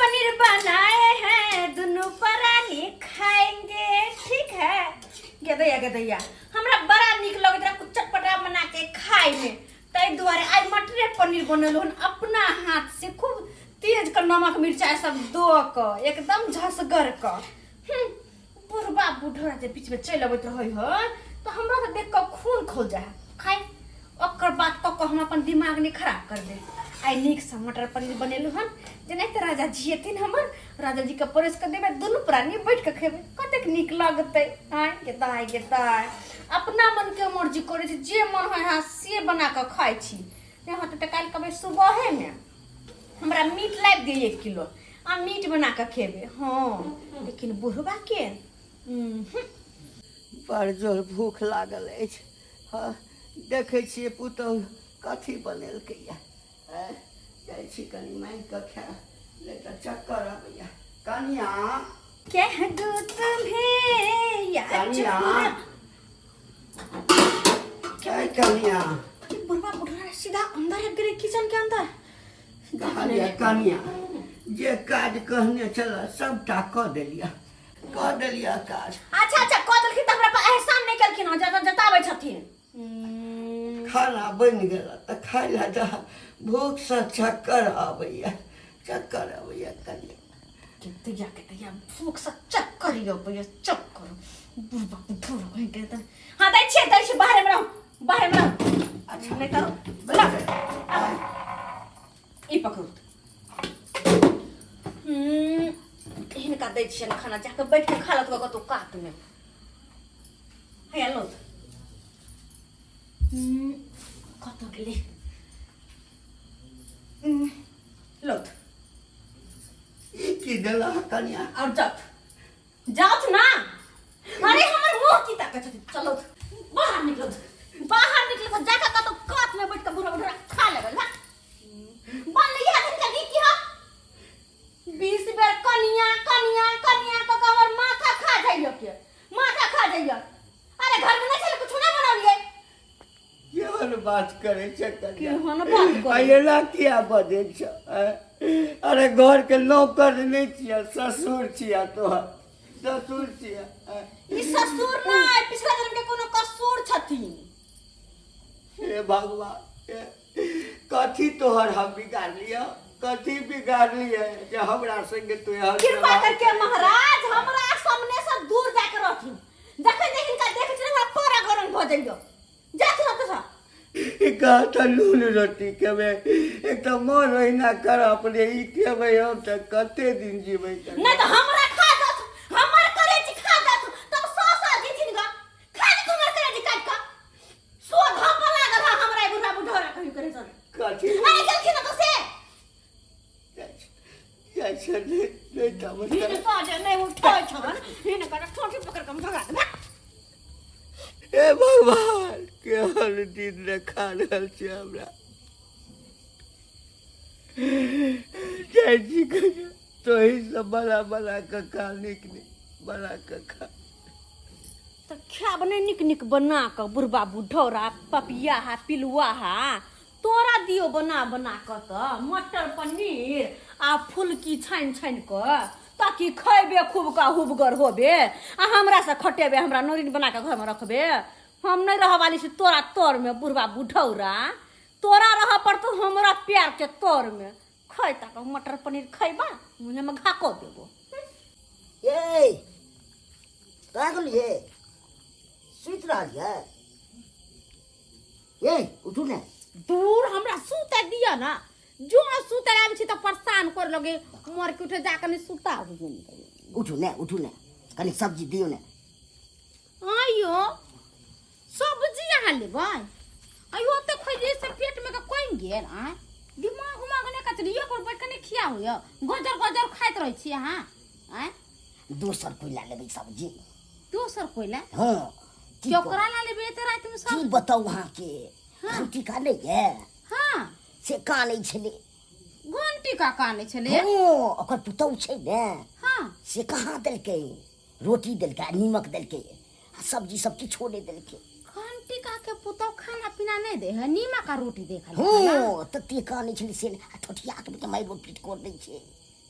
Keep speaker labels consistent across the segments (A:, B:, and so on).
A: पनीर बनाए हैं, दुनू प्राणी खाएंगे, ठीक है। गेदैया गेदैया, हमरा बड़ा नीक लगैत रहे कुछ चटपटा बना के खाय में, ताहि दुआरे आइ मटरे पनीर बनेलहुँ हन अपना हाथ से, खूब तेज के नमक मिरचाइ सब दऽ कऽ एकदम झसगर कऽ। बुढ़बा बुढ़ा जे बीच में चलि अबैत रहै है तऽ हमरा तऽ देख कऽ खून खोल जाइ है। खाइ ओकर बात कऽ कऽ हम अपन दिमाग नहि खराब कर दे। आइ नीकसँ मटर पनीर बनेलहुँ हन, जेनाहिते राजा जी एथिन हमर, राजा जीके परसि कऽ देबै, दुनू प्राणी बैठ कऽ खेबै, कतेक नीक लगतै। आँय गे दाय गे दाय, अपना मनके मर्जी करै छी, जे मन होइ अहाँ से बना कऽ खाइ छी। नहि होतै तऽ काल्हि कहबै सुबहेमे हमरा मीट लाबि दिअ 1 किलो, आ मीट बना कऽ खेबै। हँ, लेकिन बुढ़बा के
B: बड़ जोर भूख लागल अछि। हँ, देखै छियै पुतहु कथी बनेलकैया। आँय, जाइ छी कनि माँगि कऽ खायब, नहि तऽ चक्कर अबैया। कनिया,
A: कह दूं तुम्हें या
B: कनिया।
A: चुप।
B: ऐ कनिया।
A: ई बुढ़वा बुढ़वा सीधा अंदर आबि गेलै किचन के अंदर।
B: कहलियै कनिया, जे काज कहने छल सबटा कऽ देलियै, कऽ देलियै काज।
A: अच्छा, कऽ देलखिन तऽ हमरा पर एहसान नहि केलखिन हँ, जतऽ जताबै छथिन।
B: खाना बनि गेल तऽ खाय लए दह, भूखसँ चक्कर आबैया, चक्कर आबैया कनिया।
A: केतैया केतैया, भूख से चक्कर अबैया, चक्कर। बुढ़बा बुढ़ कहीं के तऽ। हाँ, दै छियै, दै छियै, बाहरे मे रहू, बाहरे मे रहू।
B: अच्छा।
A: नहि तऽ ला, आब। ई पकड़ू। हिनका दै छियनि खाना, जाके बैठ के खा लत कतौ कात मे। हैया लो। कतऽ गेलै? लो।
B: ई की देलह कनिया?
A: और जाउथ, जाउथ ना। अरे, हमर मुंह की ताकै छथिन? चलो, बाहर निकलो, बाहर निकलो तऽ जाके कतौ कात में बैठ के बुढ़ा बुढ़ा खा लेबै। ला बन लिया दिन का की हा 20 बेर कनिया कनिया कनिया कऽ के हमर माथा खा जाइयो के माथा खा जाइयो। अरे, घर में नहीं छलै, कुछो नहीं बनौलियै।
B: केहन बात करै छै कनिया?
A: केहन बात करै?
B: आ एना किया बजै छ, आँय? अरे, घर के नौकर नहि छियै, ससुर छियै, तोहर ससुर छियै, आँय?
A: ई ससुर नहि, पिछला जन्म के कोनो कसूर छथिन।
B: हे भगवान, हे, कथी तोहर हम बिगाड़लियै, कथी बिगाड़लियै जे हमरा संगे तू एहन
A: कृपा
B: व्यवहार
A: करके महाराज हमरा सामने से दूर जाके रहथिन। जखन जे हिनका देखै छी, हमरा पारा गरम भऽ जाइयो। जाथि ओतऽ सँ।
B: ई कहत नून रोटी खेबै, एक तऽ मन ओहिना कर अपने ई खेबै, हम तऽ कते दिन जीबै?
A: नहि तऽ हमरा खा जाथ, हमर करेज खा जाथ, तब 100 साल जीथिन ग। खा जाथ हमर करेज काटि कऽ। सो धप लागल है हमरा बुढ़ा बुढ़ौरा कहियो करे सन।
B: कथी?
A: अरे, गेलखिन तऽ से
B: जाइ छै, नहि नहि तऽ
A: हिनका जे नहि उठै छन, हिनका ठोठी पकड़ कऽ भगा देबै।
B: हे भगवान, केहन दिन देखा रहल छै हमरा। जाइ छी कहियो तोही सब बना बना कऽ खा, नीक नीक बना कऽ खा।
A: तऽ खायब नहि नीक नीक बना कऽ? बुढ़बा बुढ़ौरा पपिया हा, पिलुआ हा, तोरा दियो बना बना कऽ तऽ मटर पनीर आ फुलकी छानि छानि कऽ, ताकि खैबे खूब का हुबगर होबे आ हमरा से खटेबे, हमरा नौरिन बना कऽ घरमे रखबे। हम नहि रहऽ वाली छी तोरा तरमे। बुढ़बा बुढ़ौरा, तोरा रहऽ पड़तौ हमरा प्यार के तरमे। खैता कऽ मटर पनीर खैबा, मुँहेमे घा कऽ देबो।
C: ए, कहाँ गेलियै? सुति रहलियै? ए, उठू ने।
A: दूर, हमरा सुते दिअ ना। जो सुते आबै छी तऽ परेशान कर लगे। मर के उठे जा कनि सुता हुए।
C: उठू ने, उठू ने, कनि सब्जी दियौ ने।
A: आइयो सब्जी अहाँ लेबै? आइयो ओते खोजलियै से पेटमे के कमि गेल। आँय, दिमाग उमाग नहि कचरी? एक बेर बैठ कऽ नहि खिया होइए? गजर गजर खाइत रहै छी अहाँ। आँय?
C: दोसर कोइ ला लेबै सब्जी।
A: दोसर कोइ ला?
C: हँ, की कहू?
A: केकरा ला लेबै एते रातिमे
C: की
A: सब्जी?
C: बताउ अहाँके, घंटी का नहि ये?
A: हँ।
C: से कानै छलै।
A: घंटी का कानै छलै?
C: हँ, ओकर पुतहु छै ने।
A: हँ।
C: से कहाँ देलकै? रोटी देलकै आ नीमक देलकै आ सब्जी सब किछो नहि देलकै।
A: घंटी का के पुतहु खाना पीना नहि दे है, नीमक आ रोटी दे खाली?
C: हँ, तते कानै छलै से, आ ठोठिया के मारि पीट कर दै छै।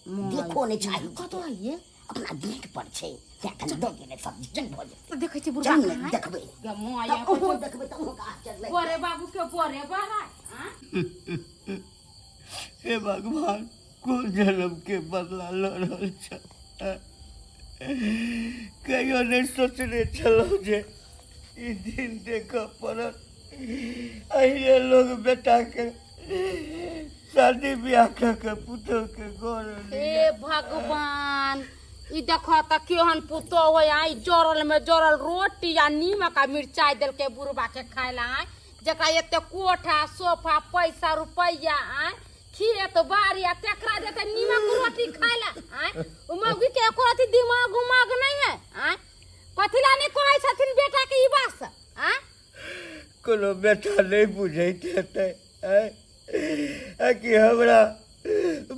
C: देखो नहि चाही।
A: कतऽ है ये?
C: अपना गेट पर छै, तें कनि दऽ गेलै सब्जी, जन भऽ जेतै।
A: तऽ देखै छी बुढ़बा
C: जन
A: कहाँ है?
C: देखबै।
A: गे माय,
C: तऽ ओहो देखबै तऽ ओहो आश्चर्य लागि।
A: बोरे बाबू के बोरे बाबा।
B: हे भगवान, कोन जन्म के बदला लऽ रहल छल? कहियो नहि सोचने छलहुँ जे ई दिन देखऽ पड़त। अहिने लोग बेटाके शादी बियाह कऽ के पुतोहके घर।
A: हे भगवान, ई देखो त केहन पुतोह होय। आई जरल में जरल रोटी आ नीमक आ मिरचाई देलकै बुढ़बा के खाय ला। आय जकरा एते कोठा सोफा पैसा रुपैया, आय खेत बाड़ी, आ तेकरा देते नीमक रोटी खाय ला। आय उ मौगी के एको रति दिमाग उमाग नहीं है। आय कथी ला नहीं कहै छथिन बेटा के ई बात? आय
B: कोनो बेटा नहि बुझैत हेतै आँय? आ कि हमरा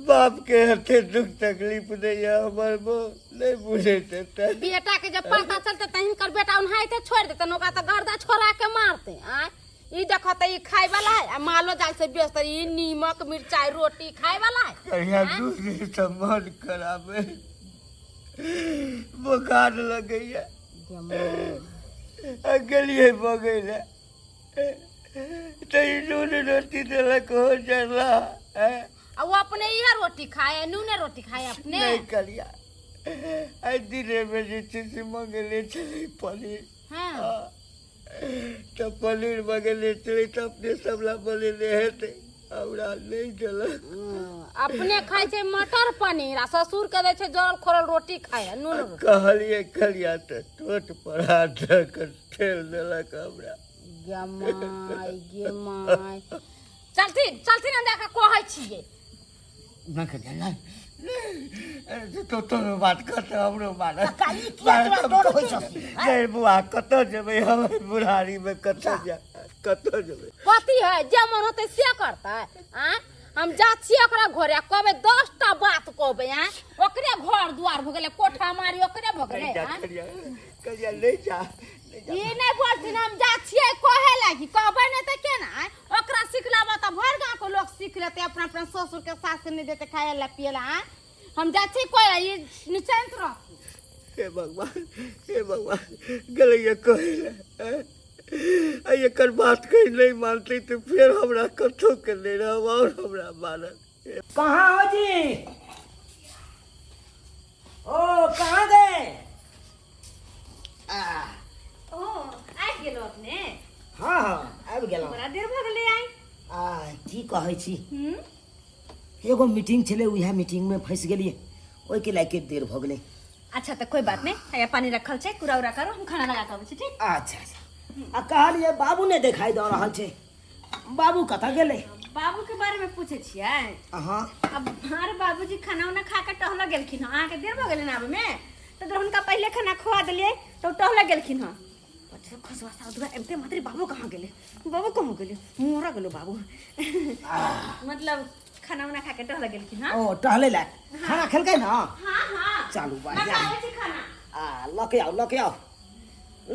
B: बापके एते दुख तकलीफ दैया हमर बो नहि बुझैत हेतै।
A: बेटा के जब पता चलते त हिनकर बेटा ओनाहिते छोड़ देते, ओकरा त गर्दा छोड़ा के मारते। आय ई देखो त ई खाय वाला है आ मालो जाल से बेचते, ई नीमक मिरचाई रोटी खाय वाला है।
B: कहिया 2 दिन से मन खराब है, बोखार लगैया। आ गेलियै बगै लए तऽ ई नून रोटी देलक हो जरला।
A: आ वो अपने इहे रोटी खाए, नूने रोटी खाए अपने।
B: नहि करिया, आइ दिनेमे जे छै से मंगेले छलै पनीर।
A: हाँ।
B: तऽ पनीर मंगेले छलै तऽ अपने सब ला बनेने हेतै, हमरा नहि देलक।
A: अपने खाइ छै मटर पनीर आ ससुर के दै छै जरल खोरल रोटी खाए, नून रोटी।
B: कहलियै करिया तऽ टोट पर हाथ धऽ कऽ ठेल देलक हमरा।
A: गे माय, गे माय, चलथिन चलथिन, हम जाके कहै छियै।
B: नहि करिया, नहि नहि, तो तोरो बात कतऽ हमरो मारत।
C: काका, ई किया तोरा डर होइ छौ से, हैं?
B: नहि बुआ, कतऽ जेबै हम बुढ़ारीमे? कतऽ जा, कतऽ जेबै?
A: कथी है, जे मन होतै से करतै? आँय, हम जा छियै ओकरा घरे आ कहबै, 10टा बात कहबै। आँय, ओकरे घर दुआर भऽ गेलै, कोठा मारी ओकरे भऽ गेलै।
B: नहि जा।
A: आँय?
B: करिया, करिया, नहि जा, नहि जा।
A: ई नहि बोलथिन, हम जा छियै कहे लागी, कहबै नहि तऽ केना? आँय, ओकरा सिखलाबऽ तऽ भरि गाँव के लोक सीख लेतै, अपना अपना ससुर के सास के नहि देतै खाय ला पिए ला। आँय, हम जा छियै कहे, ई निश्चिंत रह।
B: हे भगवान, हे भगवान, गेलैया कहै लए आँय? आ एकर बात कहीं नहि मानतै तऽ फेर हमरा कतहु के नहि रहब आओर हमरा मारत।
D: कहाँ हो जी? ओ कहाँ गए? आ,
A: ओ आबि गेलो अपने?
D: हाँ, आबि गेलहुँ।
A: बड़ा देर भऽ गेलै आइ।
D: आ की कहै छी,
A: हम्म
D: एगो मीटिंग छलै, उएह मीटिंगमे फँसि गेलियै, ओहिके लए के देर भऽ गेलै।
A: अच्छा, तऽ कोई बात नहीं, हैया पानी रखल छै, कुरा उरा करू, हम खाना लगा के अबै छी, ठीक?
D: अच्छा, आ कहलियै बाबू नहि देखाई दऽ रहल छै, बाबू कतऽ गेलै?
A: बाबू के बारे में पूछे छियै?
D: अहाँ।
A: अब हमारे बाबूजी खाना उना खा के टहल गेलखिन हँ। अहाँके देर भऽ गेलै ने आबे में, तऽ हुनका पहिले खाना खुआ देलियै तऽ ओ टहल गेलखिन हँ। अच्छा, खसुआ साउधुआ एबते मात्रे बाबू कहाँ गेलै? बाबू कहाँ गेलै? मोरा गेलो बाबू। मतलब खाना उना खा के टहल गेलखिन हँ।
D: ओ टहलै लए खाना खेलकै ने?
A: हाँ।
D: चलू, बढ़िआँ।
A: लऽ आबै छी खाना।
D: आ लऽ के आउ, लऽ के आउ।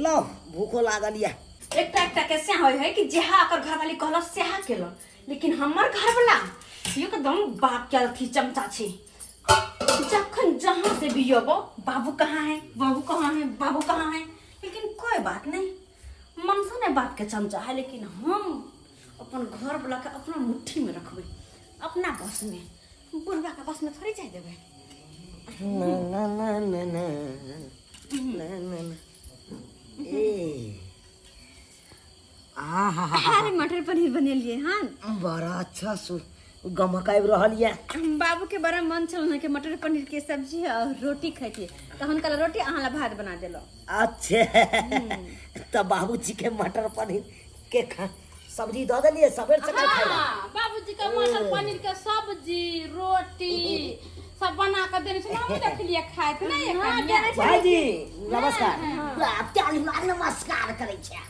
D: लौ, भूखो लागल यऽ।
A: एकटा एकटा के से होय है कि जेहा ओकर घरवाली कहलक सेहा केलक, लेकिन हमर घरवाला एकदम बाप के अथी चमचा छै। जखन जहाँ से भी अबो, बाबू कहाँ है, बाबू कहाँ है, बाबू कहाँ है। लेकिन कोई बात नहीं, मनसा नहीं बाप के चमचा है, लेकिन हम अपन घर वाला के अपना मुट्ठी में रखबै, अपना बस में, बुढ़वा के बस में थोड़ी जाय देबै।
D: ना ना ना ना ना ना ना ना ए आ हा हा।
A: अरे, मटर पनीर बनेलिए हन।
D: बड़ा अच्छा सु गमक आबि रहल यऽ।
A: बाबू के बड़ा मन छल कि मटर पनीर के सब्जी और रोटी खैती, तऽ हुनका ला रोटी, अहाँ ला भात बना देलहुँ।
D: अच्छे, तऽ बाबूजी के मटर पनीर के खा सब्जी दऽ देलियै सबेर सकाल खाइ लए।
A: हाँ, बाबूजी के मटर पनीर के सब्जी रोटी सब बना के देने छलहुँ, हमहूँ देखलियै खाइत नहि। हाँ।
D: भाईजी, नमस्कार।
C: बाप के आलू नमस्कार करै छै,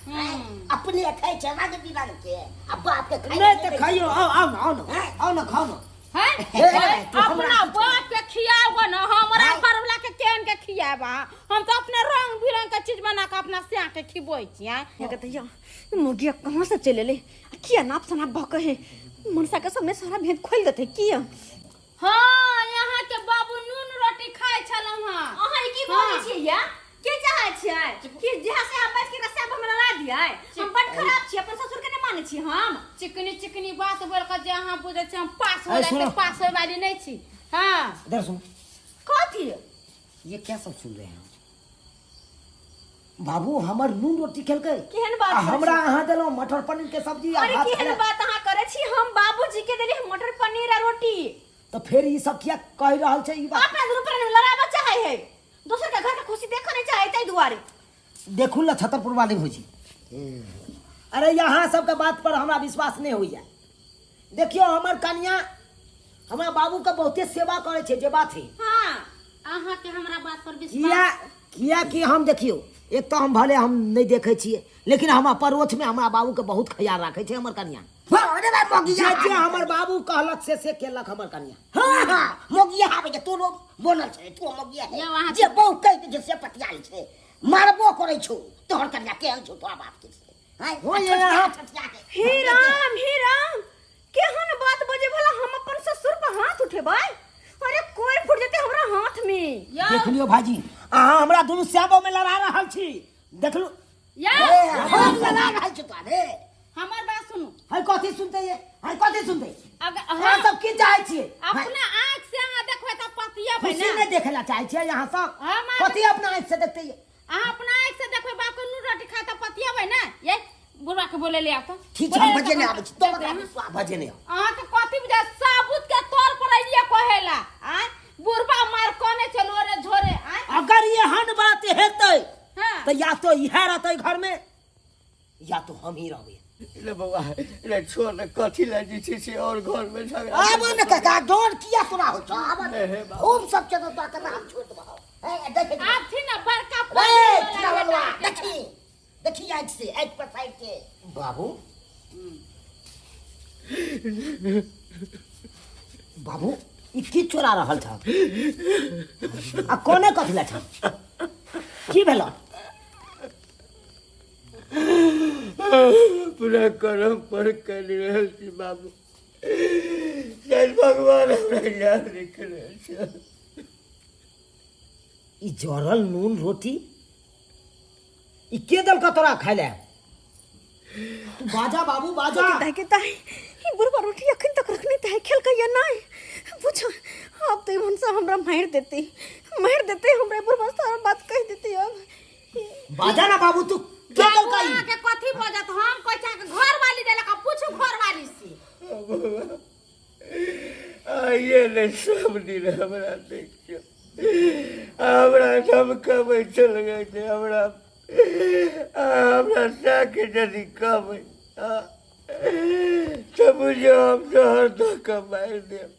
C: अपने खाइ छै रंग बिरंग के आ बाप के खाइ
D: नहि तऽ खाइयो, आउ, आउ ने, आउ ने, आउ ने, खाउ ने।
A: हैं?
D: हे, तू हमरा
A: अपना बाप के खियाबो न, हमरा घरवाला के केहन के खियाबा? हम तऽ अपने रंग बिरंग के चीज बना के अपना सिया के खिबै छियै। कहते मुर्गिया कहाँ से चलि एलै? किया नाप सनाप भऽ के है मनसा के सामने सारा भेद खोलि देतै किया? हाँ, यहाँ के बाप। हम।
E: चिकनी चिकनी बात बोल के जे अहाँ बुझै छी हम पास हो
D: अरे
E: जाए
D: सुनो।
E: पास होय वाली नहीं छी। हाँ
D: इधर सुनो।
A: कथी?
D: ये क्या सब सुन रहे हैं बाबू? हमर नून रोटी खेलकै
A: केहन बात
D: आ
A: करै
D: हमरा
A: छी?
D: अहाँ देलहुँ मटर पनीर के सब्जी आ
A: अरे
D: भात
A: केहन
D: खेलक।
A: बात अहाँ करै छी? हम बाबूजी के देली मटर पनीर आ रोटी।
D: तऽ फेर ई सब किया कहि रहल छै ई बात?
A: अपना दुनू प्राणी लड़ाबऽ चाहै है, दोसर के घर के खुशी देखऽ नहीं चाहै, ताहि दुआरे।
D: देखू ने छतरपुर वाली भौजी, अरे यहाँ सबके बात पर हमरा विश्वास नहीं होइया। देखियो हमर कनिया हमरा बाबू के बहुते सेवा करे छै, जे बात है।
E: हाँ, अहाँ के हमरा बात पर
D: किया
E: विश्वास
D: किया कि हम देखियो, एक तो हम भले हम नहीं देखे छियै, लेकिन हमरा परोछ में हमरा बाबू के बहुत ख्याल राखे छै हमर कनिया।
C: अरे भाई मोगिया,
D: जे जे हमर बाबू कहलक से से केलक हमर कनिया।
C: हाँ हाँ, मोगिया आबै छै, तोरो बोनल छै, तू मोगिया है।
E: यौ, अहाँ-
C: जे बहु कहि दे छै से पतियाल छै, मारबो करै छौ तोहर कनिया केहन छौ तोरा बाप के छै। हैं?
D: हो ये यहाँ-
C: छठिया के।
A: हे राम, हे राम, केहन बात बजे भला, हम अपन ससुर पर हाथ उठेबै? अरे कोई फुट जेते हमरा हाथ में।
E: यौ
D: देख लियो भाजी, अहाँ हमरा दुनू श्यामो में लड़ा रहल छी, देख लो।
E: यौ
C: ए, हम लड़ा रहल छौ तोरा रे।
E: हमर बात सुनू।
D: है कथी सुनते ये, है कथी सुनते?
E: अगर
D: अहाँ सब की चाहै छियै?
E: अपना आँख से अहाँ देखबै तऽ पतियेबै
D: खुशी
E: ने।
D: नहीं देखे ला चाहै छियै यहाँ सब?
E: हम
D: कथी अपना आँखि से देखते ये?
E: अहाँ अपना आँख से देखबै, बाप के नून रोटी खा तऽ पतियेबै ने। ये बुढ़वा के बोले ले आब तऽ।
C: ठीक छै, हम बजे नहि आबै छी, तोरा विश्वास
D: बजे नहि आउ।
E: अहाँके कथी बुझा साबुत के तौर पर अइलिए कहेला? आँय, बुढ़वा मार कोने चलो रे झोरे। आँय,
D: अगर एहन बात हेतै
E: हाँ।
D: तऽ या तो इएह रहतै घर में या तो हम ही रहबै।
B: ले बौआ, ले छोड़ ने, कथी लए जे छै से और घर में झगड़ा।
C: आब ने काका, डर किया तोरा होइ छौ? आब ने।
B: हे बाबू।
C: खूब सब चीज तोरा के नाम छोड़ देबौ। हे, देख।
E: आब छी ने बड़का
C: ए,
E: पनीर
C: चिड़ा
E: वाला
C: बलुआ,
E: बेटा।
C: देखी देखी, आँखि से आँखि पर साइड के।
D: बाबू, बाबू, ई की चोरा रहल छ आ कोने कथी ला छ? की भेल?
B: पूरा करम पर कर रहल छी बाबू, शायद भगवान हमरा याद रखने छै।
D: ई जरल नून रोटी ई के देलक तोरा खाय ले? तू बाजा बाबू, बाजा।
A: दाई के दाई, ई बुढ़वा रोटी अखन तक रखने त है, खेलकै या नहीं पूछो। अब तो ई से हमरा मार देते, मार देते हमरा बुढ़वा, सारा बात कह देते अब।
D: बाजा ना बाबू, तू के
E: बाबू,
D: देलक ई?
E: अहाँके कथी बजत? हम कहै छी अहाँके घरवाली देलक, आ पूछू घरवाली से।
B: आइए ने सब दिन हमरा देखियौ, हमरा धमकबै चल गए छै, हमरा हमरा साके यदि कहबै तऽ बुझियौ हम जहर दऽ कऽ मारि देब।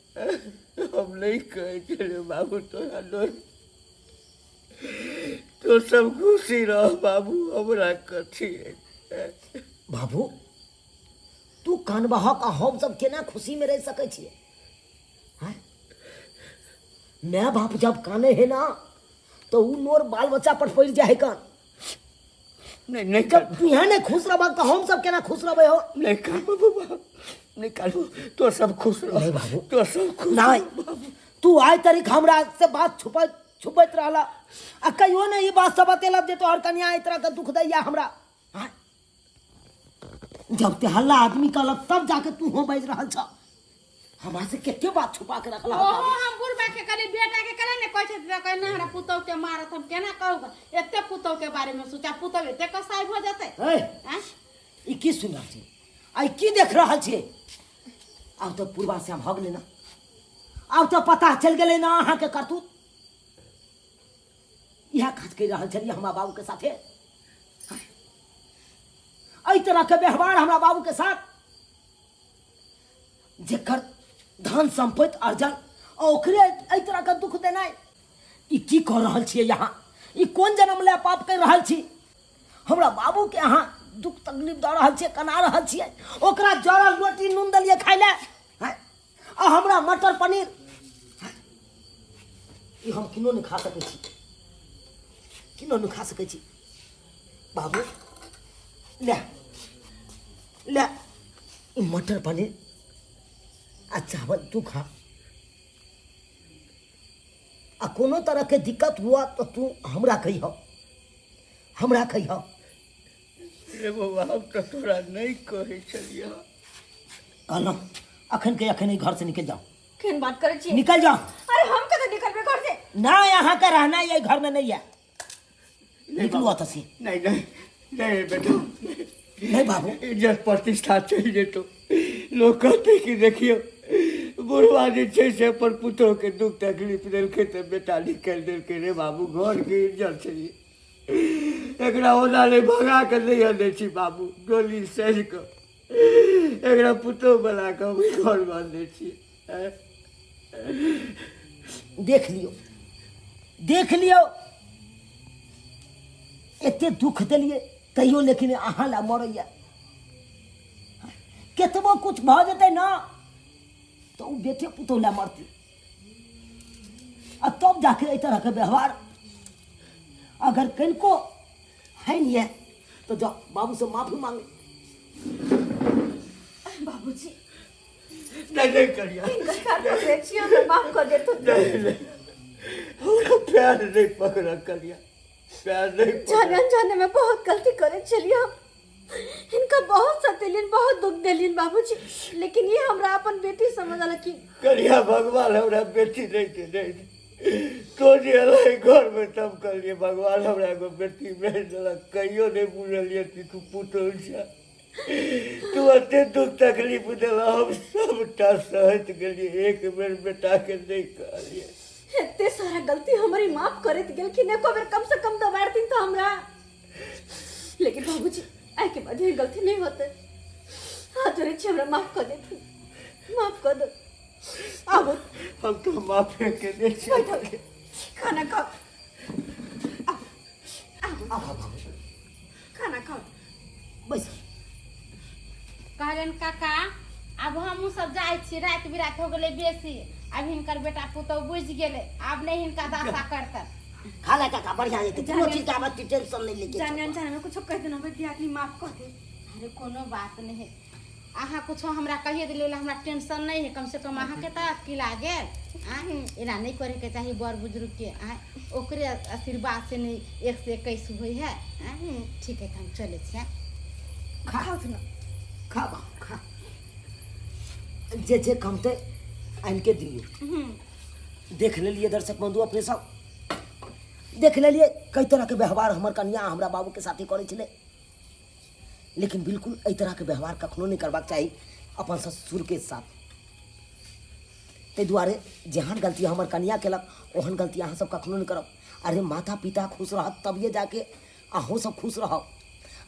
B: हम नहि कहै छलियै बाबू तोरा डर, तो सब खुशी रह बाबू, हमरा कथी अछि।
D: बाबू, तू कानबहक आ हम सब केना खुशी में रह सकै छियै? हैं? माय बाप जब काने है ना तो उ नोर बाल बच्चा पर पड़ जाए कान।
B: नहीं नहीं,
D: जब तू यहाँ नहीं खुश रहबह तो हम सब केना खुश रहबै हो?
B: नहीं कानबो बाबू, नहीं कानबो, तो सब खुश रह।
D: नहीं बाबू।
B: तो सब खुश
D: नहीं।
B: रह बाबू।
D: तू आइ तारीख हमरा से बात छुपा छुपैत रहला आ कहियो नहीं ई बात सब बतेलक जे तोहर कनिया एहि तरह के दुख दैया हमरा। हाँ? जब ते हल्ला आदमी कहलक तब जाके तू हो बाजि रहल छ। हमरा से कते बात छुपा के रखला?
E: ओहो हम बुढ़बा के कहली, बेटा के कहले ने, कहै छै तऽ कहै, नहि हमरा पुतहु के मारत, हम केना कहू? एते पुतहु के बारे में सोचा, पुतहु एते कसाई भऽ जेतै?
D: ए,
E: आँय?
D: ई की सुनि रहल छी आ ई की देख रहल छी? आब तऽ पूर्वा श्याम भऽ गेलै ने, आब तऽ पता चलि गेलै ने अहाँके करतूत। इएह काज करि रहल छलियै हमरा बाबूके साथे, एहि तरहके व्यवहार हमरा बाबूके साथ, जेकर धन सम्पत्ति अर्जन आ ओकरे एहि तरहके दुख देनाइ, ई की कऽ रहल छियै यहाँ? ई कोन जन्म लए पाप करि रहल छी? हमरा बाबूके अहाँ दुख तकलीफ दऽ रहल छियै, कना रहल छियै। ओकरा जरल रोटी नून देलियै खाय लए आँय? आ हमरा मटर पनीर आँय? ई हम किनो नहि खा सकै छी, किनो नहि खा सकै छी। बाबू, ले ले ई मटर पनीर आ चावल तू खा, आ कोनो तरहके दिक्कत हुआ तऽ तू हमरा कहिह, हमरा कहिह।
B: रे बौआ हम तऽ तोरा नहि कहै छलियह
D: कहलहुँ अखन के अखन घर से निकल जाओ।
A: केहन बात करै छी?
D: निकल जाओ।
A: अरे हम कतऽ निकलबै घर से?
D: ना, यहाँ का रहना ये घर में नहीं है। निकलू अतः से।
B: नहि नहि नहि बेटा।
D: नहीं बाबू।
B: इज्जत प्रतिष्ठा चलि जेतौ, लोक कहतै कि देखियौ बुढ़वा जे छै से अपन पुतोहके दुख तकलीफ देलकै तऽ बेटा निकालि देलकै। रे बाबू, घरके इज्जत छै, एकरा ओना नहि भगा कऽ नहि अनै छी बाबू, डोली सहि कऽ एकरा पुतोह बना कऽ हम घरमे अनै छी।
D: देख लियौ, देख लियौ, एते दुख देलियै तैयो लेकिन अहाँ ला मरैया। केतबो कुछ भऽ जेतै ना तऽ ओ बेटे पुतोह ला मरतै, आ तब जाके एहि तरहके व्यवहार अगर कनिको है नहीं है तो जाओ बाबू से माफी मांगे।
A: बाबूजी।
B: नहि नहि करिया।
A: हिनकर पैर पकड़ै छी, हमरा माफ कऽ देतु।
B: नहि नहि, हमरा पैर नहि पकड़ करिया, पैर नहि पकड़।
A: जाने अनजाने में बहुत गलती करे छलियै हम, हिनका बहुत सतेलियन, बहुत दुख देलियन बाबूजी, लेकिन ये हमरा अपन बेटी समझलखिन।
B: करिया, भगवान हमरा बेटी नहि देने, तो जे एलै घरमे तब कहलियै भगवान हमरा एगो बेटी भेज देलक। कहियो नहि बुझलियै कि तू पुतोहु छह। तू एते दुख तकलीफ देलह, हम सबटा सहैत गेलियै, एक बेर बेटाके नहि कहलियै।
A: एते सारा गलती हमारी माफ करैत गेलखिन, एको बेर कम से कम दबाड़थिन तो हमरा। लेकिन बाबूजी, आइ के बाद ये गलती नहीं होते। हाथ जोड़ै छी, हमरा माफ कर देथिन, माफ कर दो। आबो।
B: हम तो माफे केने छी।
A: बैठो, खाना खाओ, आबो, खाना खाओ।
D: बैस।
E: कहलनि काका, आब हमहूँ सब जाइ छी, राति बिराति हो गेलै बेसी। आब हिनकर बेटा पुतहु बुझि गेलै, आब नहि हिनका दशा करतनि।
C: खा ले काका, बढ़िया जेतै, कोनो चीज के आब टेंशन नहि लेके।
A: जाने अनजाने में कुछो कह देना, दियादनी माफ कर दे।
E: अरे कोनो बात नहीं है, अहाँ कुछो हमरा कहिए दिले, हमरा टेंशन नहीं है। कम से कम अहाँके तऽ अकिल आ गेल। आँय, एना नहीं करे के चाही बड़ बुजुर्ग के। आँय, ओकरे आशीर्वाद से नहीं 1 से 21 होइ है। आँय, ठीक है, तऽ हम चलै छी।
A: खाओ ना।
D: खा बाबू खा, जे जे कमतै आनि के दियौ। देख लेलियै दर्शक बंधु, अपने सब देख लेलियै कई तरहके व्यवहार हमर कनिया हमरा बाबूके साथे करै छलै, लेकिन बिल्कुल एहि तरहके व्यवहार कखनो नहि करबाक चाही अपन ससुरके साथ। ताहि दुआरे जेहन गलती हमर कनिया केलक, ओहन गलती अहाँ सब कखनो नहि करब। अरे माता पिता खुश रहत तभिए जाके अहूँ सब खुश रहब।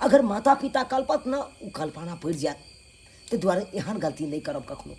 D: अगर माता पिता कलपत न, ओ कल्पना पड़ि जायत। ताहि दुआरे एहन गलती नहि करब कखनो।